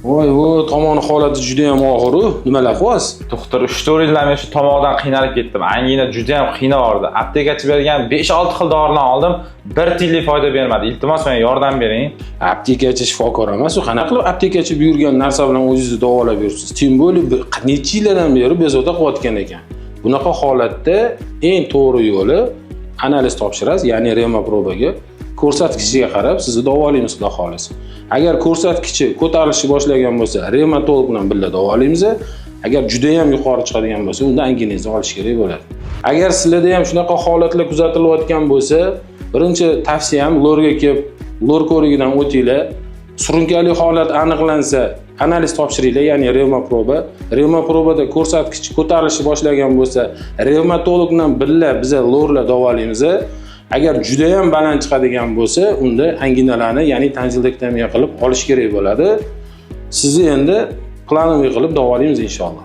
Voy voy, tomoni holati juda ham og'ir-u. Nimalar qilyapsiz? Doktor, 3-4 yildan beri shu tomoqdan qiynalib ketdim. Angina juda ham qiynavordi. Aptekachi bergan 5-6 xil doridan oldim, bir tiyinlik foyda bermadi. Iltimos, menga yordam bering. Aptekachi shifokor emas u. Qanaqa qilib aptekachi buyurgan narsa bilan o'zingizni davolab yuribsiz? Тем более necha yillardan beri bezovta qilayotgan ekan. Bunaqa holatda eng to'g'ri yo'li analiz topshirasiz, ya'ni revmaprobaga. Ko'rsatkichiga qarab sizni davolaymiz, xudo xohlasa. Agar ko'rsatkichi ko'tarilishni boshlagan bo'lsa, revmatolog bilan birga davolaymiz. Agar juda ham yuqori chiqadigan bo'lsa, unda anginangizni olish kerak bo'ladi. Agar sizlarda ham shunaqa holatlar kuzatilayotgan bo'lsa, birinchi tavsiyam lorga kelib, lor ko'rigidan o'tinglar. Surunkali holat aniqlansa, analiz topshiringlar, ya'ni revmaproba. Revmaprobada ko'rsatkich ko'tarilishni boshlagan bo'lsa, revmatolog bilan birga biza lorlar davolaymiz. Agar juda ham baland chiqadigan bo'lsa, unda anginalarni, ya'ni tonzillektomiya qilib olish kerak bo'ladi. Sizni endi плановый qilib davolaymiz, inshaalloh.